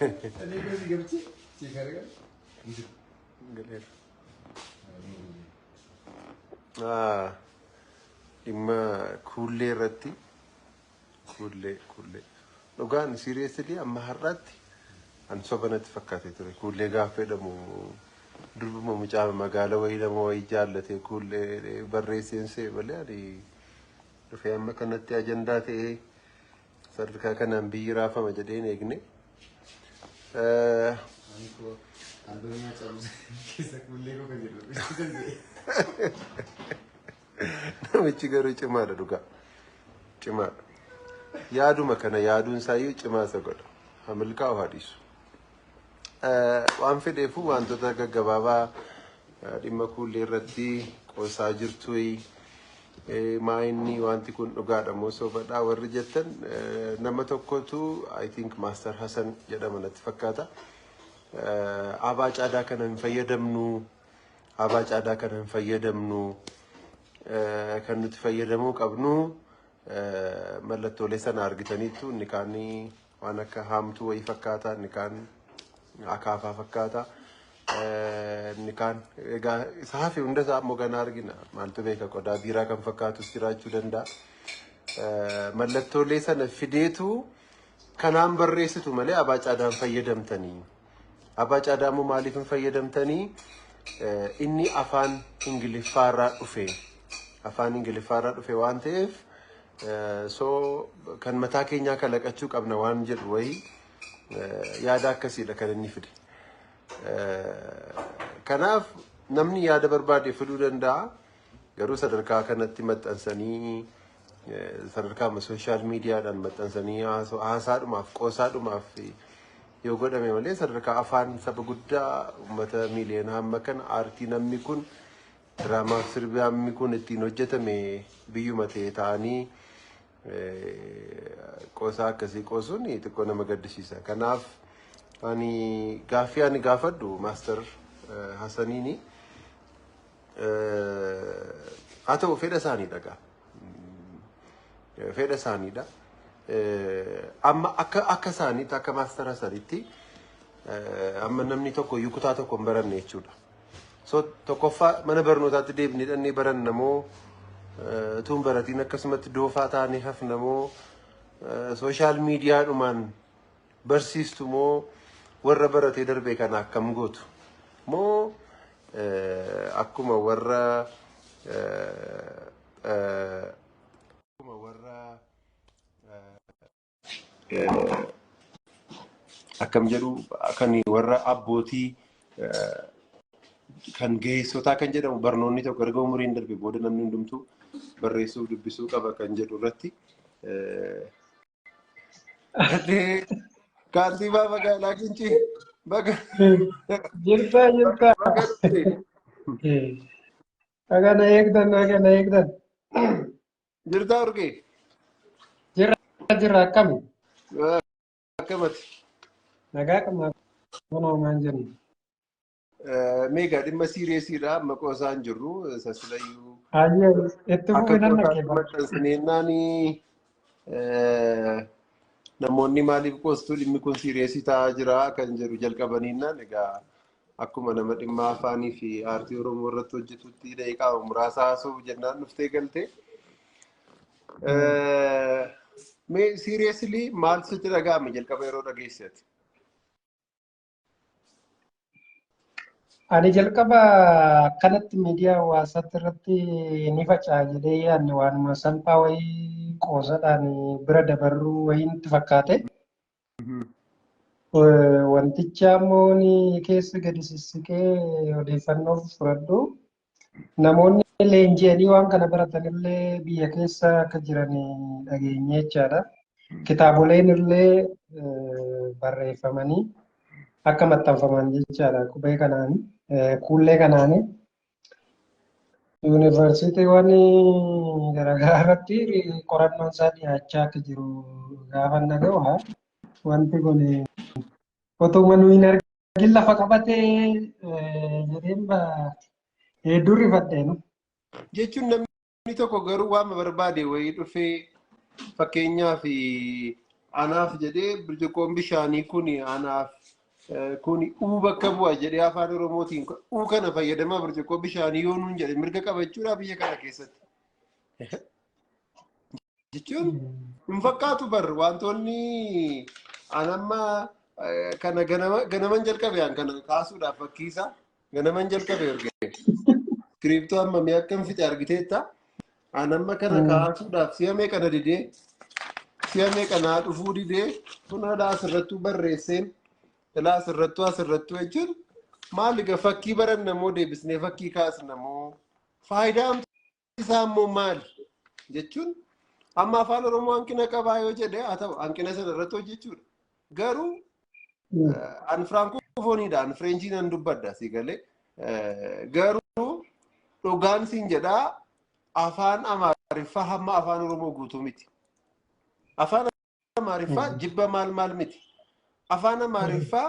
Ani gosi gamchi si gargar. Galeera. Ah, dhimma kuullee irratti kuullee kuullee dhugaan seriously amma har'aatti an soba natti fakkaatee ture. Kuullee gaafa jedhamu durbuma mucaa magaala wayii nama wayii jaallatee kuullee barreesseen see malee ani dhufee amma kanatti ajandaa ta'ee sadarkaa kanaan biyyi raafama jedhee hin eegne. Ani koo albeemii cabse keessa kuullee koo kan jedhu. Namichi garuu cimaadha dhugaa. Cimaadha. Yaaduma kana yaaduun isaayyuu cimaa isa godha. Hamilqaa haa dhiisu. Waan fedheefuu wantoota gaggabaabaa dhimma kuullee irratti qoosaa jirtu, maa inni wanti kun dhugaadha moo sobadhaa warri jettan, nama tokkotu, I think Master Hassan jedhama natti fakkaata. Abaa caadaa kana hin fayyadamnu, abaa caadaa kana hin fayyadamnu, kan nuti fayyadamuu qabnu mallattoolee sana argitaniittu, inni kaan waan akka haamtuu wayii fakkaata, inni kaan akaafaa fakkaata. Inni kaan egaa isa hafe hunda isaa immoo ganaa argina. Maaltu beeka, qodaa biiraa kan fakkaatus jiraachuu danda'a. Mallattoolee sana fideetu kanaan barreessitu malee abaa caadaan fayyadamtanii. Abaa caadaa immoo maaliif hin fayyadamtanii? Inni afaan Ingiliffaarraa dhufe. Afaan Ingiliffaarraa dhufe waan ta'eef, so kan mataa keenyaa kalaqachuu qabna waan jedhu wayii yaada akkasiidha kan inni fide. Kanaaf namni yaada barbaade fiduu danda'a. Garuu sadarkaa kanatti maxxansanii, sadarkaa social mediadhaan maxxansanii haasaadhumaaf qoosaadhumaaf yoo godhame malee, sadarkaa afaan saba guddaa uummata miiliyoona hamma kana, aartii namni kun diraamaaf sirbi hammi kun ittiin hojjetame biyyuma ta'e ta'anii qoosaa akkasii qoosuun xiqqoo nama gaddisiisa. Kanaaf ani gaaffii ani gaafadhu Master Hassaniini, haa ta'u, fedha isaaniidha gaa. Fedha isaaniidha. Amma akka isaaniitti, akka Master Hassanitti, amma namni tokko iyyuu kutaa tokko hin baranne jechuudha. So tokkoffaa mana barnootaatti deebinee dhannee baranna moo, utuu hin baratiin akkasumatti doofaa taanee hafna moo, social mediadhumaan barsiistu moo, warra baratee darbe kana akkam gootu moo, akkuma warra akkam jedhu kan warra abbootii kan ga'eessotaa kan jedhamu, barnoonni tokko erga umuriin darbe booda namni hundumtuu barreessuuf dubbisuu qaba kan jedhu irratti. Kaantiibaa magaalaa Gincii, baga Jirta, jirta. Baga dhufte. Baga na eegdan, baga na eegdan. Jirtaa, Urgee? Jirra, jirra, akkami? Akkamati? Nagaa qabna, kunoo maan jennu. Meegaa dhimma seriousiidha, amma qoosaan jirru sasilayyuu. Hayyee, itti Akka fufi, nan qoosaatti dhaggeeffadha. maxxansineennaan namoonni maaliif qoostuu, dhimmi kun serious ta'aa jira kan jedhu jalqabaniinnaan, egaa akkuma nama dhimma afaanii fi aartii Oromoo irratti hojjetutti daqiiqaa muraasa haasa'uuf jennaan dhuftee galte. Mee seriously maal sitti dhaga'ame jalqaba yeroo dhageessati? Ani jalqaba akkanatti miidiyaa hawaasaatti irratti ni faca'a jedhee yaadne, waanuma salphaa wayii qoosadhaan bira dabarruu wayii nutti fakkaate. Wanticha immoo ni keessa gadi sissiqee odeeffannoo fudhadhu. Namoonni leenji'anii waan kana baratan illee biyya keessa akka jiran dhageenye jechaadha. Kitaaboleen illee barreeffamanii akka maxxanfaman jechaadha qubee kanaan, kuullee kanaani. Yuunivarsiitiiwwan garaagaraa irratti qorannoon isaa dhiyaachaa akka jiru gaafa dhaga'u, wanti kun otuma nu hin argin lafa qabatee jedheen hedduu rifadheenu. Jechuun namni tokko garuu waan barbaade wayii dhufee, fakkeenyaaf Anaaf jedhee birciqqoon bishaanii kuni anaaf kuni uu bakka bu'a jedhee afaan Oromootiin uu kana fayyadamaa birciqqoo bishaanii yoo nuun jedhe mirga qabachuudha biyya kana keessatti. Jechuun hin fakkaatu bar wantoonni an amma kana ganaman jalqabe an kana kaasuudhaaf fakkiisa ganaman jalqabe argee. Iskiriiptoo amma mi'a akkam fixe argiteetta. An amma kana kaasuudhaaf si'a meeqa na didee, si'a meeqa naa dhufuu didee, kun haala asirrattuu barreesseen ilaa asirrattuu jechuun maal egaa fakkii baranna moo deebisnee fakkii kaasna moo faayidaan isaa immoo maali jechuun amma afaan Oromoo hanqina qabaa yoo jedhe haa ta'u, hanqina sana irratti hojjechuudha. Garuu an Firaankofooniidha, an Fireenchii nan dubbadha si galee. Garuu dhugaan siin jedhaa, afaan Amaariffaa hamma afaan Oromoo guutuu miti. Afaan Amaariffaa jibba maal maal miti. Afaan Amaariffaa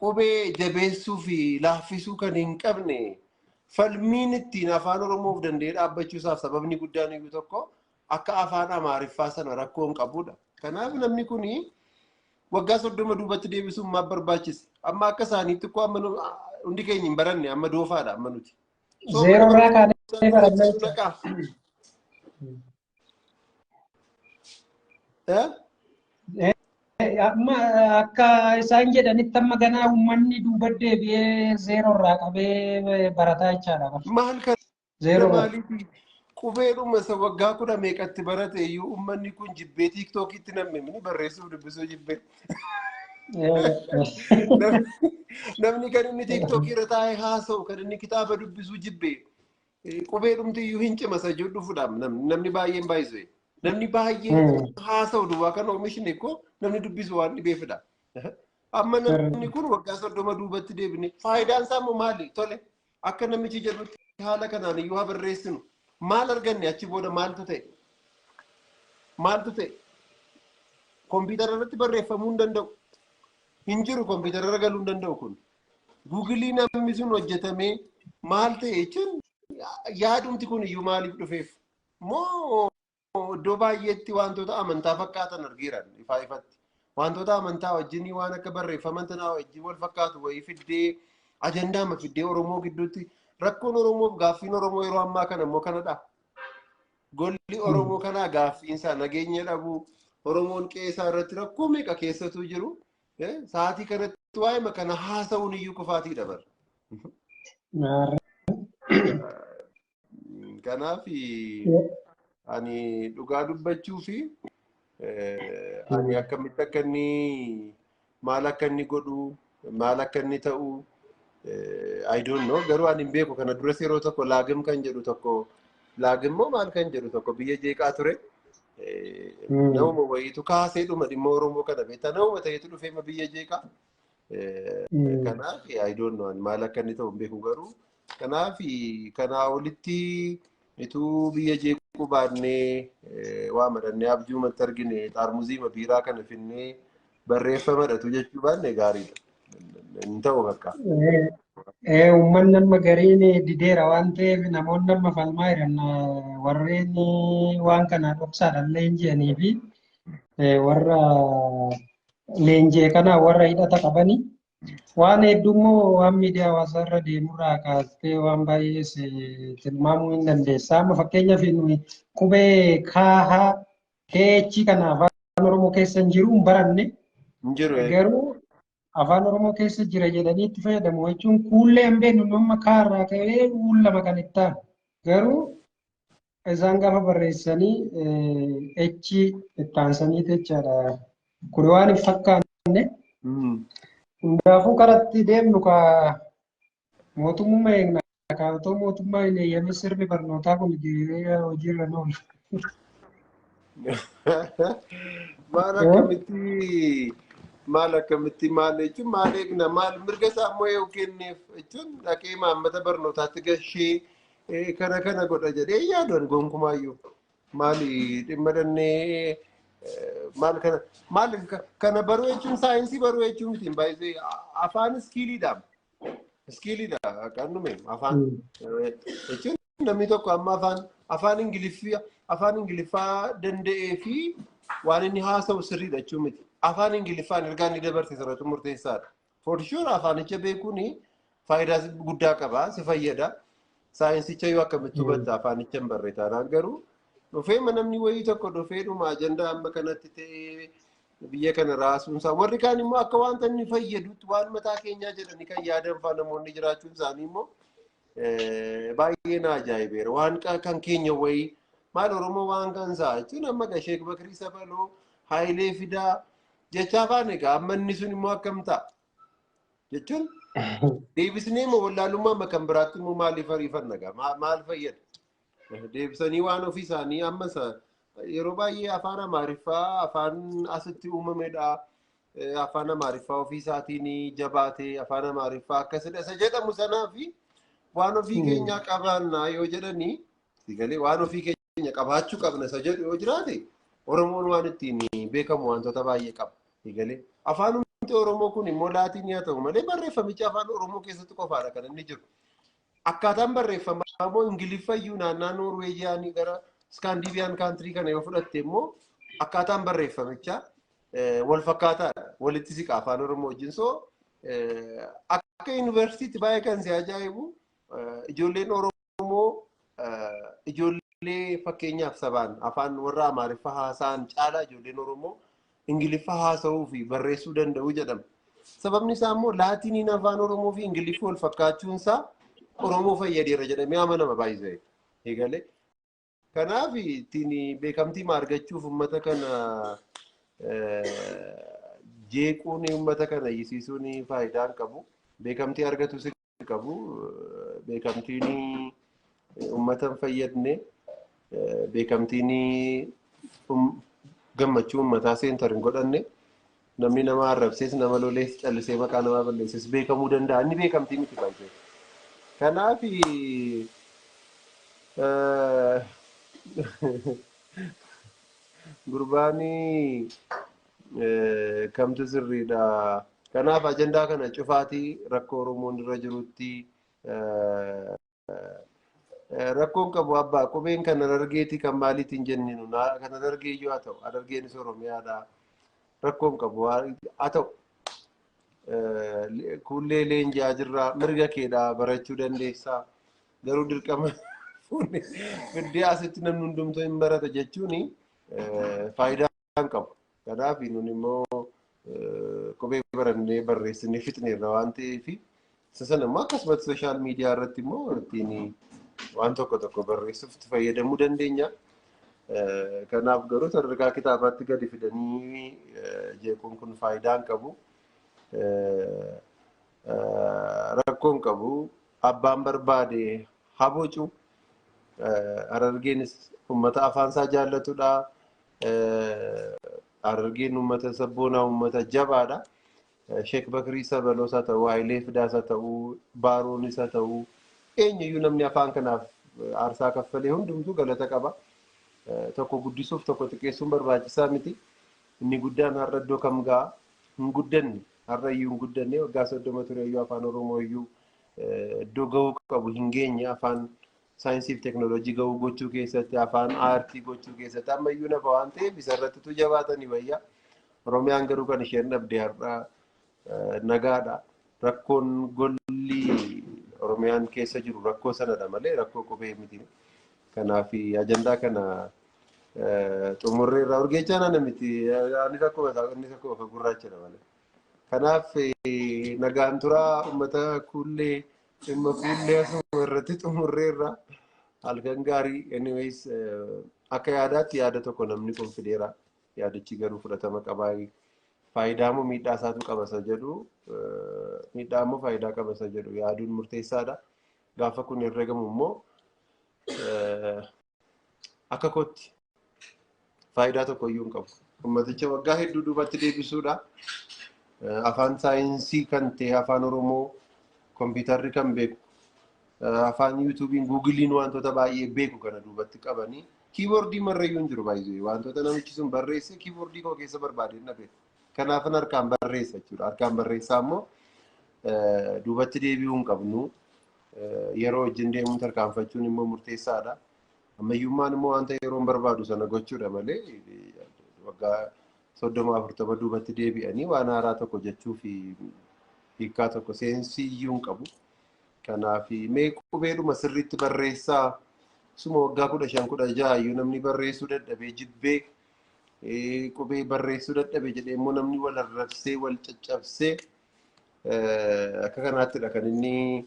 qubee jabeessuu fi laaffisuu kan hin qabne, falmiin ittiin afaan Oromoof danda'ee dhaabbachuusaaf sababni guddaan iyyuu tokko akka afaan Amaariffaa sana rakkoo hin qabudha. Kanaaf namni kuni waggaa 30 duubatti deebisuun maaf barbaachise? Amma akka isaaniitti koo amma hundi keenya hin baranne, amma doofaadha amma nuti. So Zeeroo irraa kaanee baranna jechuudha. Dhaqaa. Eh? Amma akka isaan jedhanitti amma ganaa uummanni duuba deebi'ee zeeroo irraa qabee barataa jechaadha. Maal kana Zeeroo irraa. maaliiti? Qubeedhuma isa waggaa kudha meeqatti barate iyyuu uummanni kun jibbee TikTokitti namni mini barreessuuf dubbisuu jibbee. Namni kan inni TikTokii irra taa'ee haasa'u, kan inni kitaaba dubbisuu jibbee, qubee dhumti iyyuu hin cima isa jiru dhufuudhaaf namni baay'een baay'isee. Namni baay'een haasa'u duwwaa kan oomishne koo namni dubbisu waan dhibeefidha. Amma namni kun waggaa 30 duubatti deebine faayidaan isaa immoo maali? Tole, akka namichi jedhutti haala kanaan iyyuu haa barreessinu. Maal arganne? Achi booda maaltu ta'e? Maaltu ta'e? Kompiitara irratti barreeffamuu hin danda'u. Hin jiru, kompiitara irra galuu hin danda'u kun. Guugilii namni sun hojjetamee maal ta'e jechuun yaadumti kun iyyuu maaliif dhufeef? Moo iddoo baay'eetti wantoota amantaa fakkaatan argeera ifaa ifatti. Wantoota amantaa wajjin waan akka barreeffama tanaa wajjin wal fakkaatu wayii fiddee, ajandaama fiddee Oromoo gidduutti rakkoon Oromoof gaaffiin Oromoo yeroo ammaa kana immoo kanadha. Golli Oromoo kanaa gaaffiin isaa nageenya dhabuu, Oromoon qe'ee irratti rakkoo meeqa keessatu jiru. Sa'aatii kanatti waa'ee kana haasa'uun iyyuu kufaatii dabar. Kanaaf ani dhugaa dubbachuu fi ani akkamitti akka inni maal akka inni godhu, maal akka inni ta'u, I don't know, garuu ani hin beeku. Kana duras yeroo tokko laagim kan jedhu tokko, laagim moo maal kan jedhu tokko biyya jeeqaa ture. Namuma wayiitu kaasee dhuma dhimma Oromoo kana beektaa, namuma ta'etu dhufee biyya jeeqaa. Kanaaf I don't know, maal akka inni ta'u hin beeku garuu kanaaf kanaa olitti ituu biyya jeequu baannee waa madhannee abjuumatti argine xaarmuziima biiraa kana finnee barreeffama dhatu jechuu baanne gaariidha. Hin ta'u bakka. Uummanni amma gariin dideera waan ta'eef namoonni amma falmaa jiran warreen waan kana dhoksaadhaan leenji'anii fi warra leenji'e kana warra hidhata qabanii waan hedduu waan miidiyaa hawaasaa irra deemurraa kaastee waan baay'ees tilmaamuu hin dandeessa. Amma fakkeenyaaf nuyi qubee kaahaa keechi kana afaan Oromoo keessa hin jiru, hin baranne. Hin jiru. Garuu afaan Oromoo keessa jira jedhanii itti fayyadamu jechuun kuullee hin beeknu amma kaarraa ka'ee uun lama kan itti aanu. Garuu isaan gaafa barreessanii echi itti aansanii jechaadha. Kun waan hin fakkaanne. Hundaafuu karatti deemnu ka mootummaa eegna. Ka otoo mootummaa hin eeyyamin sirni barnootaa kun diriiree hojiirra hin oolu. Maal akkamitti, maal akkamitti, maal jechuun maal eegna, maal mirga isaa immoo yoo kenneef jechuun dhaqee maammata barnootaatti gashee kana kana godha jedhee yaadan gonkumaayyuu. Maali dhimma dhannee maal kana maal kana baruu jechuun saayinsii baruu jechuun miti baay'ee, afaan skilliidha. Skilliidha kan dhume afaan jechuun namni tokko amma afaan Ingiliffaa danda'ee fi Waan inni haasa'u sirriidha jechuu miti. Afaan Ingiliffaan ergaa inni dabarse sanatu murteessaadha. For sure afaanicha beekuun faayidaa guddaa qaba, si fayyada. Saayinsicha yoo akkamitti hubatta afaanicha hin barre taanaan garuu dhufee namni wayii tokko dhufee dhuma ajandaa amma kanatti ta'ee biyya kana raasuun isaa warri kaan immoo akka wanta inni fayyadutti waan mataa keenyaa jedhanii kan yaadan fa'aa namoonni jiraachuun isaanii immoo baay'ee na ajaa'ibeera. Waan kan keenya wayii maal Oromoo waan kan isaa jechuun amma Sheek Bakrii Sabaloo, Hayilee Fidaa jecha afaan egaa amma inni sun immoo akkam ta'a jechuun deebisnee immoo wallaalummaa kan biraatti immoo maaliif ariifanna gaa maal fayyada? Deebisanii waan ofii isaanii amma yeroo baay'ee afaan Amaariffaa afaan asitti uumamedha. Afaan Amaariffaa ofii isaatiin jabaatee afaan Amaariffaa akkasidha isa jedhamu sanaa fi waan ofii keenyaa qabaannaa yoo jedhanii galee waan ofii keenya qabaachuu qabna isa jedhu yoo jiraate Oromoon waan ittiin beekamu wantoota baay'ee qaba. Galee afaanumti Oromoo kun immoo laatiin haa ta'u malee barreeffamichi afaan Oromoo keessatti qofaadha kan inni jiru. Akkaataan barreeffamaa immoo Ingiliffa iyyuu naannaa Noorweejiyaanii gara Iskaandiiviyaan country kana yoo fudhatte immoo akkaataan barreeffamichaa wal fakkaataadha. Walitti siqa afaan Oromoo wajjin. So akka yuunivarsiitiitti baay'ee kan si ajaa'ibu ijoolleen Oromoo ijoollee fakkeenyaaf sabaan afaan warra Amaariffaa haasa'an caalaa ijoolleen Oromoo Ingiliffa haasa'uu fi barreessuu danda'u jedhama. Sababni isaa immoo laatiniin afaan Oromoo fi Ingiliffi wal fakkaachuun isaa Oromoo fayyadeera jedhamee amanama baay'isee. Eegalee. Kanaaf ittiin beekamtii argachuuf uummata kana jeequun uummata kana iyyisiisuun faayidaa hin qabu. Beekamtii argatus hin qabu. Beekamtiin uummata hin fayyadne, beekamtiin gammachuu uummataa center hin godhanne, namni nama arrabsees nama lolees callisee maqaa namaa balleesses beekamuu danda'a. Inni beekamtii miti baay'ee. Kanaaf gurbaanii kamtu sirriidha. Kanaaf ajandaa kana cufaatii rakkoo Oromoon irra jirutti rakkoon qabu abbaa qubeen kan Harargeeti kan maaliitiin jenninu kan Harargee iyyuu haa ta'u, Harargeenis Oromiyaadha. Rakkoon qabu haa ta'u. Kuullee leenji'aa jirraa, mirga keedhaa barachuu dandeessaa. Garuu dirqama fiddee asitti namni hundumtuu hin barata jechuun faayidaa hin qabu. Kanaaf nun immoo qubee barannee barreessinee fixneerra waan ta'eef isa sana immoo akkasumatti social media irratti immoo ittiin waan tokko tokko barreessuuf itti fayyadamuu dandeenya. Kanaaf garuu sadarkaa kitaabaatti gadi fidanii jeequun kun faayidaa hin qabu. Rakkoon qabu abbaan barbaade habocu. Harargeenis uummata afaan isaa jaallatudha. Harargeen uummata sabboonaa, uummata jabaadha. Sheek Bakrii Sabaloos haa ta'u, Hayilee Fidaas haa ta'u, Baaroonis haa ta'u, eenyuyyuu namni afaan kanaaf aarsaa kaffalee hundumtuu galata qaba. Tokko guddisuuf tokko xiqqeessuun barbaachisaa miti. Inni guddaan har'a iddoo kam ga'a? Hin guddanne. Har'a iyyuu hin guddanne. Waggaa 30 ture iyyuu afaan Oromoo iyyuu iddoo gahuu qabu hin geenye. Afaan saayinsii fi teekinooloojii gahuu gochuu keessatti, afaan aartii gochuu keessatti amma iyyuu nafa waan ta'eef isa irrattitu jabaatanii wayya. Oromiyaan garuu kan isheen dhabde har'a nagaadha. Rakkoon golli Oromiyaan keessa jiru rakkoo sanadha malee rakkoo qubee miti. Kanaaf ajandaa kana xumurree irraa Urgeechaan ana miti. Anis akkuma isaa, innis akkuma gurraachadha malee. Kanaaf nagaan turaa uummata kuullee, dhimma kuullee asuma irratti xumurreerra. Halkan gaarii. Anyways, akka yaadaatti yaada tokko namni kun fideera. Yaadichi garuu fudhatama qabaa? Faayidaa moo miidhaa isaatu qaba isa jedhu, miidhaa moo faayidaa qaba isa jedhu yaaduun murteessaadha. Gaafa kun herregamu immoo akka kootti faayidaa tokko iyyuu hin qabu. Ummaticha waggaa hedduu duubatti deebisuudha. Afaan saayinsii kan ta'e afaan Oromoo kompiitarri kan beeku, afaan yuutuubiin guugiliin wantoota baay'ee beeku kana duubatti qabanii kiiboordii marrayyuu hin jiru baay'ee wantoota namichi sun barreesse kiiboordii koo keessa barbaadee dhabe. Kanaafan harkaan barreessa jechuudha. Harkaan barreessaa immoo duubatti deebi'uu hin qabnu. Yeroo wajjin deemuun tarkaanfachuun immoo murteessaadha. Ammayyummaan immoo wanta yeroon barbaadu sana gochuudha malee Waggaa 30 40 duubatti deebi'anii waan haaraa tokko jechuu fi hiikkaa tokko seensii iyyuu hin qabu. Kanaaf mee qubeedhuma sirriitti barreessaa, suma waggaa 15 16 iyyuu namni barreessuu dadhabee jibbee, qubee barreessuu dadhabe jedhee immoo namni wal arrabsee, wal caccabsee, akka kanaattidha kan inni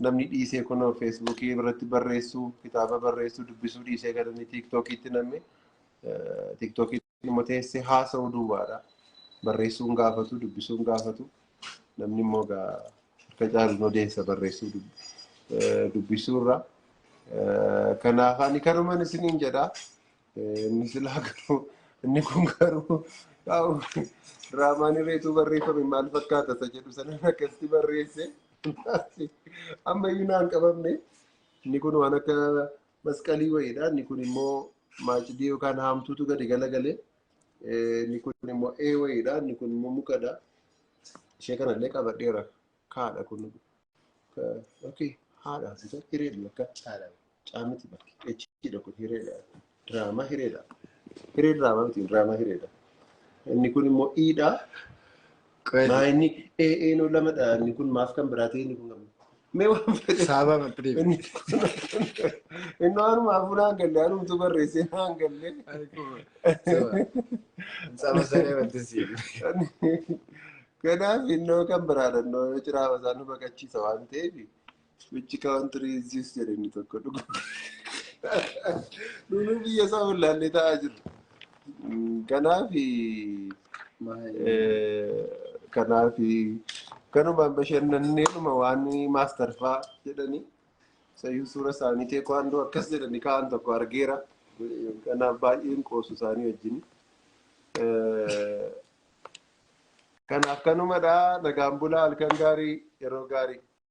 namni dhiisee kunoo Feesbuukii irratti barreessuu, kitaaba barreessuu, dubbisuu dhiisee kan inni Tiiktookiitti namni Tiiktookiitti immoo teessee haasa'uu duwwaadha. Barreessuun gaafatu, dubbisuun gaafatu. Namni immoo harka caaluun odeessa barreessuu dubbisuurra. Kanaaf ani kanuman isiniin jedha. Inni silaa garuu, inni kun garuu diraamaan irreetuu barreeffame maal fakkaata isa jedhu sana akkasitti barreesse. Amma iyyuu naan qabamne. Inni kun waan akka masqalii wayiidha. Inni kun immoo maacidii yookaan haamtuutu gadi galagalee. Inni kun immoo ee wayiidha. Inni kun immoo mukadha. Ishee kanallee qabadheera. Kaadha kun. Okay, haadha. Hireedha bakka. Caamiti bakki. Echiidha kun, hireedha. Diraamaa hireedha. Hiree diraamaa miti, diraamaa hireedha. Inni kun immoo iidha. Maa inni ee eenoo lamadha. Inni kun maaf kan biraa ta'e, inni kun kan mee waan fedhe. Saabaa maxxanee. Inni inni waanuma hafuun hangalle anumtu barreessee hangalle. Saaba saree maxxansiif. Kanaaf innoo kan biraadha, innoo yoo ciraama isaa nu baqachiisa waan ta'eef, "Which country is this?" jedhe inni tokko dhugu. Nunu biyya isaa wallaallee taa'aa jirra. Kanaaf kanumaan bashannanneedhuma waan maastarfaa jedhanii sayyuu suura isaanii teekwaandoo akkas jedhanii kaa'an tokko argeera. Kanaaf baay'een qoosu isaanii wajjin. Kanaaf kanumadha, nagaan bulaa, halkan gaarii, yeroo gaarii.